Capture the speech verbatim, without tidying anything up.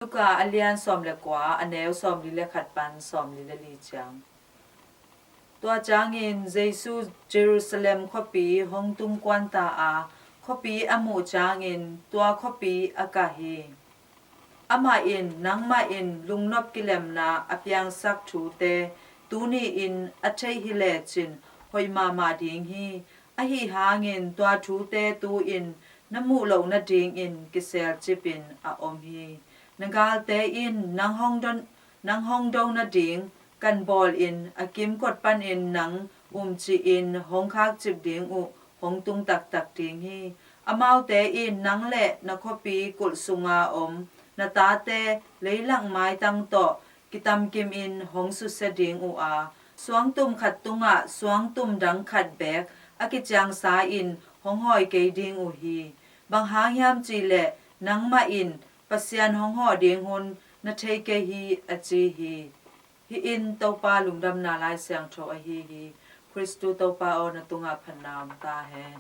Luka a lian sawm le kua, a neu sawmli le khat pan sawmli le li ciang. Tua ciangin Jesu Jerusalem khuapi hong tung kuan ta a, khuapi a muh ciangin tua khuapi a kah hi. Amah in nangmah in lungnop kilemna a piangsak thute tuni-in a theih hi lecin hoih mahmah ding hi. Ahi hangin tua thute tu-in na muh loh nadingin kiselcipin a om hi. Na galte in nang hong don, nang hong do nading kan bawlin a kimkot panin nang umcihin hong khakcip ding uh hong tung taktak ding hi. Amaute in nang le na khuapi kulh sunga om na tate leilak maitang tawh kitamkimin hong susia ding uh a, suangtum khat tungah suangtum dang khat beek a kiciangsa-in hong hawi kei ding uh hi. Bang hang hiam cihleh nangmah in Pasian hong hawh ding hun na thei kei hi, a ci hi. Hih in Topa lungdamna Lai Siangtho ahi hi. Khristu Topa aw, na tungah phatna om ta hen.